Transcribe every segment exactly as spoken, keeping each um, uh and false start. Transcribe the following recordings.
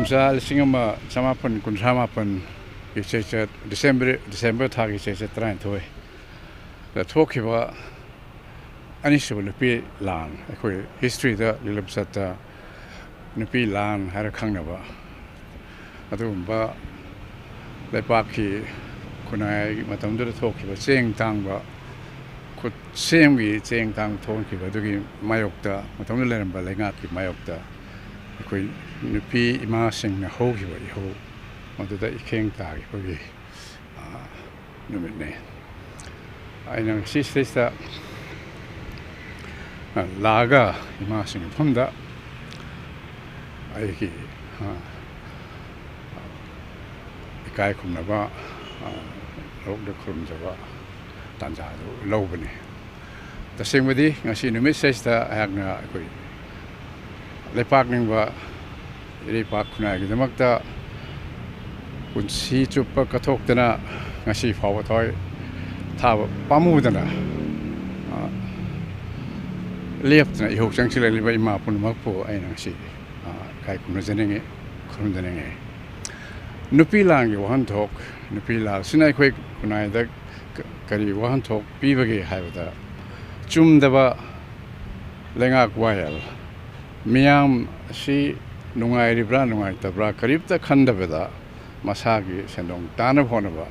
ꯆꯥ ꯂꯤꯁꯤꯡ ꯑꯃ ꯆꯃꯥꯄꯟ ꯀꯨꯟꯊ꯭ꯔꯥ ꯃꯥꯄꯟꯒꯤ ꯆꯩꯆꯠ, ꯗꯤꯁꯦꯝꯕꯔ, ꯗꯤꯁꯦꯝꯕꯔ ꯊꯥꯒꯤ ꯆꯩꯆꯠ ꯇꯔꯥꯅꯤꯊꯣꯏꯗ ꯊꯣꯛꯈꯤꯕ ꯑꯅꯤꯁꯨꯕ ꯅꯨꯄꯤ ꯂꯥꯟ, ꯑꯩꯈꯣꯏ ꯍꯤꯁꯇ꯭ꯔꯤꯗ, ꯂꯤꯂꯝꯆꯠꯇ ꯅꯨꯄꯤ ꯂꯥꯟ ꯍꯥꯏꯔ ꯈꯪꯅꯕ ꯑꯗꯨꯒꯨꯝꯕ ꯂꯩꯄꯥꯛꯀꯤ ꯈꯨꯟꯅꯥꯏꯒꯤ ꯃꯇꯝꯗꯨꯗ ꯊꯣꯛꯈꯤꯕ ꯆꯦꯡ ꯇꯥꯡꯕ, ꯈꯨꯠꯁꯦꯝꯒꯤ ꯆꯦꯡ ꯇꯥꯡꯕ ꯊꯣꯛꯈꯤꯕ ꯑꯗꯨꯒꯤ ꯃꯥꯌꯣꯛꯇ, ꯃꯇꯝꯗꯨꯗ ꯂꯩꯔꯝꯕ ꯂꯩꯉꯥꯛꯀꯤ ꯃꯥꯌꯣꯛꯇ ꯑꯩꯈꯣꯏ ꯅꯨꯄꯤ ꯏꯃꯥꯁꯤꯡꯅ ꯍꯧꯈꯤꯕ ꯏꯍꯧ, ꯃꯗꯨꯗ ꯏꯈꯦꯡ ꯇꯥꯈꯤꯕꯒꯤ, ꯑ, ꯅꯨꯃꯤꯠꯅꯤ꯫ ꯑꯩꯅ ꯉꯁꯤ ꯁꯤꯗꯩꯁꯤꯗ, ꯑ, ꯂꯥꯛꯑꯒ ꯏꯃꯥꯁꯤꯡꯒꯤ ꯃꯐꯝꯗ ꯑꯩꯒꯤ, ꯑ, ꯏꯀꯥꯏ ꯈꯨꯝꯅꯕ, ꯑ, ꯂꯣꯛꯗ ꯈꯨꯔꯨꯝꯖꯕ ꯇꯥꯟꯖꯥꯗꯨ ꯂꯧꯕꯅꯤ꯫ ꯇꯁꯦꯡꯕꯗꯤ ꯉꯁꯤ ꯅꯨꯃꯤꯠꯁꯤꯗꯩꯁꯤꯗ ꯑꯩꯍꯥꯛꯅ ꯑꯩꯈꯣꯏ ꯂꯩꯄꯥꯛ ꯅꯤꯡꯕ ꯏꯔꯩꯄꯥꯛ ꯈꯨꯟꯅꯥꯏꯒꯤꯗꯃꯛꯇ ꯄꯨꯟꯁꯤ ꯆꯨꯞꯄ ꯀꯠꯊꯣꯛꯇꯅ ꯉꯁꯤ ꯐꯥꯎꯕ ꯊꯋꯥꯏ ꯊꯥꯕ ꯄꯥꯝꯃꯨꯗꯅ, ꯑ, ꯂꯦꯞꯇꯅ ꯏꯍꯧ ꯆꯪꯁꯤꯜꯂꯛꯂꯤꯕ ꯏꯃꯥ ꯄꯨꯝꯅꯃꯛꯄꯨ ꯑꯩꯅ ꯉꯁꯤ, ꯑ, ꯏꯀꯥꯏ ꯈꯨꯝꯅꯖꯅꯤꯡꯉꯤ, ꯈꯨꯔꯨꯝꯖꯅꯤꯡꯉꯤ꯫ ꯅꯨꯄꯤ ꯂꯥꯟꯒꯤ ꯋꯥꯍꯟꯊꯣꯛ, ꯅꯨꯄꯤ ꯂꯥꯟꯁꯤꯅ ꯑꯩꯈꯣꯏ ꯈꯨꯟꯅꯥꯏꯗ ꯀ-, ꯀꯔꯤ ꯋꯥꯍꯟꯊꯣꯛ ꯄꯤꯕꯒꯦ ꯍꯥꯏꯕꯗ, ꯆꯨꯝꯗꯕ ꯂꯩꯉꯥꯛ ꯋꯥꯌꯦꯜ, ꯃꯤꯌꯥꯝ ꯑꯁꯤ ꯅꯨꯡꯉꯥꯏꯔꯤꯕ꯭ꯔꯥ ꯅꯨꯡꯉꯥꯏꯇꯕ꯭ꯔꯥ ꯀꯔꯤꯝꯇ ꯈꯟꯗꯕꯗ ꯃꯁꯥꯒꯤ ꯁꯦꯟꯗꯣꯡ ꯇꯥꯅꯕ ꯍꯣꯠꯅꯕ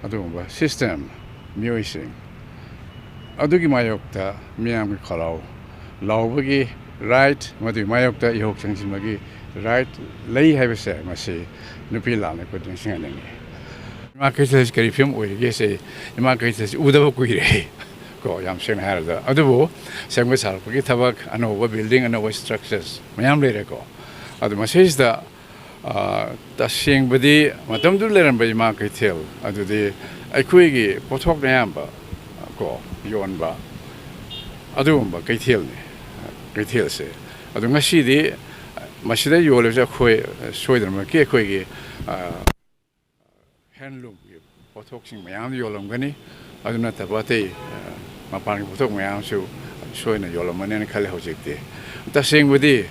ꯑꯗꯨꯒꯨꯝꯕ ꯁꯤꯁꯇꯦꯝ, ꯃꯤꯑꯣꯏꯁꯤꯡ ꯑꯗꯨꯒꯤ ꯃꯥꯌꯣꯛꯇ ꯃꯤꯌꯥꯝꯒꯤ ꯈꯣꯜꯂꯥꯎ ꯂꯥꯎꯕꯒꯤ ꯔꯥꯏꯠ, ꯃꯗꯨꯒꯤ ꯃꯥꯌꯣꯛꯇ ꯏꯍꯧ ꯆꯪꯁꯤꯟꯕꯒꯤ ꯔꯥꯏꯠ ꯂꯩ ꯍꯥꯏꯕꯁꯦ ꯃꯁꯤ ꯅꯨꯄꯤ ꯂꯥꯟ ꯑꯩꯈꯣꯏꯗ ꯅꯤꯡꯁꯤꯡꯍꯟꯅꯤꯡꯉꯤ꯫ ꯏꯃꯥ ꯀꯩꯊꯦꯜꯁꯤ ꯀꯔꯤ ꯐꯤꯕꯝ ꯑꯣꯏꯔꯤꯒꯦꯁꯦ, ꯏꯃꯥ ꯀꯩꯊꯦꯜꯁꯤ ꯎꯗꯕ ꯀꯨꯏꯔꯦ꯫ ꯀꯣ, ꯌꯥꯝ ꯁꯦꯡꯅ ꯍꯥꯏꯔꯕꯗ꯫ ꯑꯗꯨꯕꯨ ꯁꯦꯝꯒꯠ ꯁꯥꯔꯛꯄꯒꯤ ꯊꯕꯛ, ꯑꯅꯧꯕ ꯕꯤꯜꯗꯤꯡ, ꯑꯅꯧꯕ ꯁ꯭ꯇ꯭ꯔꯛꯆꯔꯁ ꯃꯌꯥꯝ ꯂꯩꯔꯦꯀꯣ꯫ ꯑꯗꯨ ꯃꯁꯤꯁꯤꯗ, ꯑ, ꯇꯁꯦꯡꯕꯗꯤ ꯃꯇꯝꯗꯨꯗ ꯂꯩꯔꯝꯕ ꯏꯃꯥ ꯀꯩꯊꯦꯜ ꯑꯗꯨꯗꯤ ꯑꯩꯈꯣꯏꯒꯤ ꯄꯣꯠꯊꯣꯛꯅ ꯑꯌꯥꯝꯕ, ꯀꯣ, ꯌꯣꯟꯕ ꯑꯗꯨꯒꯨꯝꯕ ꯀꯩꯊꯦꯜꯅꯤ, ꯀꯩꯊꯦꯜꯁꯦ꯫ ꯑꯗꯨ ꯉꯁꯤꯗꯤ ꯃꯁꯤꯗ ꯌꯣꯜꯂꯤꯕꯁꯦ ꯑꯩꯈꯣꯏ ꯁꯣꯏꯗꯅꯃꯛꯀꯤ ꯑꯩꯈꯣꯏꯒꯤ, ꯑ, ꯍꯦꯟꯂꯨꯝꯒꯤ ꯄꯣꯠꯊꯣꯛꯁꯤꯡ ꯃꯌꯥꯝ ꯌꯣꯜꯂꯝꯒꯅꯤ꯫ ꯑꯗꯨ ꯅꯠꯇꯕ ꯑꯇꯩ, ꯑ, ꯃꯄꯥꯟꯒꯤ ꯄꯣꯠꯊꯣꯛ ꯃꯌꯥꯝꯁꯨ ꯁꯣꯏꯅ ꯌꯣꯜꯂꯝꯃꯅꯤꯅ ꯈꯜꯂꯦ ꯍꯧꯖꯤꯛꯇꯤ꯫ ꯇꯁꯦꯡꯕꯗꯤ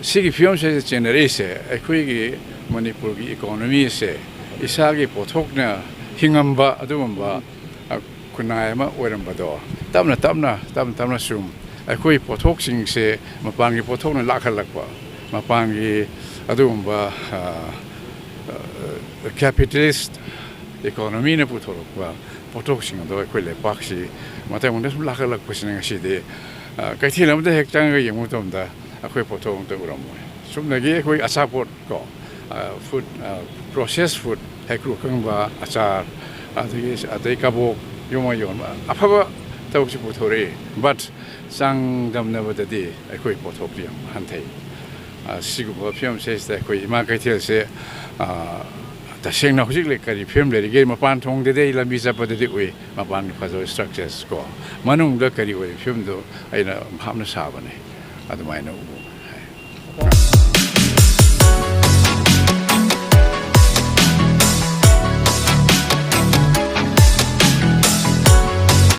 ꯁꯤꯒꯤ ꯐꯤꯕꯝꯁꯤꯗ ꯆꯦꯟꯅꯔꯛꯏꯁꯦ ꯑꯩꯈꯣꯏꯒꯤ ꯃꯅꯤꯄꯨꯔꯒꯤ ꯏꯀꯣꯅꯣꯃꯤꯁꯦ ꯏꯁꯥꯒꯤ ꯄꯣꯠꯊꯣꯛꯅ ꯍꯤꯡꯉꯝꯕ ꯑꯗꯨꯒꯨꯝꯕ, ꯑ, ꯈꯨꯟꯅꯥꯏ ꯑꯃ ꯑꯣꯏꯔꯝꯕꯗꯣ ꯇꯞꯅ ꯇꯞꯅ, ꯇꯞꯅ ꯇꯞꯅ ꯁꯨꯝ ꯑꯩꯈꯣꯏ ꯄꯣꯠꯊꯣꯛꯁꯤꯡꯁꯦ ꯃꯄꯥꯟꯒꯤ ꯄꯣꯠꯊꯣꯛꯅ ꯂꯥꯛꯍꯜꯂꯛꯄ, ꯃꯄꯥꯟꯒꯤ ꯑꯗꯨꯒꯨꯝꯕ, ꯑ, ꯑ, capitalist economyꯅ ꯄꯨꯊꯣꯔꯛꯄ ꯄꯣꯠꯊꯣꯛꯁꯤꯡ ꯑꯗꯣ ꯑꯩꯈꯣꯏ ꯂꯩꯄꯥꯛꯁꯤ ꯃꯊꯪ ꯃꯊꯪ ꯁꯨꯝ ꯂꯥꯛꯍꯜꯂꯛꯄꯁꯤꯅ ꯉꯁꯤꯗꯤ, ꯑ, ꯀꯩꯊꯦꯜ ꯑꯃꯗ ꯍꯦꯛ ꯆꯪꯉꯒ ꯌꯦꯡꯕ ꯃꯇꯝꯗ ꯑꯩꯈꯣꯏ ꯄꯣꯠꯊꯣꯛ ꯑꯝꯇ ꯎꯔꯝꯃꯣꯏ꯫ ꯁꯨꯞꯅꯒꯤ ꯑꯩꯈꯣꯏ ꯑꯆꯥꯄꯣꯠ ꯀꯣ, ꯑ, food, ꯑ, processed food, ꯍꯩꯀ꯭ꯔꯨ ꯑꯀꯪꯕ, ꯑꯆꯥꯔ, ꯑꯗꯒꯤ ꯑꯇꯩ ꯀꯕꯣꯛ ꯌꯣꯝꯃ ꯌꯣꯟꯕ ꯑꯐꯕ ꯊꯕꯛꯁꯨ ꯄꯨꯊꯣꯔꯛꯏ, but ꯆꯥꯡꯗꯝꯅꯕꯗꯗꯤ ꯑꯩꯈꯣꯏ ꯄꯣꯠꯊꯣꯛꯇꯤ ꯌꯥꯝ ꯍꯟꯊꯩ꯫ ꯑ, ꯁꯤꯒꯨꯝꯕ ꯐꯤꯕꯝꯁꯤꯗꯩꯁꯤꯗ ꯑꯩꯈꯣꯏ ꯏꯃꯥ ꯀꯩꯊꯦꯜꯁꯦ, ꯑ, ꯇꯁꯦꯡꯅ ꯍꯧꯖꯤꯛ ꯂꯩ-, ꯀꯔꯤ ꯐꯤꯕꯝ ꯂꯩꯔꯤꯒꯦ? ꯃꯄꯥꯟ ꯊꯣꯡꯗꯗꯤ ꯑꯩ ꯂꯝꯕꯤ ꯆꯠꯄꯗꯗꯤ ꯎꯏ, ꯃꯄꯥꯟꯒꯤ ꯐꯖꯕ structures ꯀꯣ, ꯃꯅꯨꯡꯗ ꯀꯔꯤ ꯑꯣꯏꯔꯤ ꯐꯤꯕꯝꯗꯣ ꯑꯩꯅ ꯚꯥꯞꯅ ꯁꯥꯕꯅꯦ꯫ ꯑꯗꯨꯃꯥꯏꯅ ꯎ-,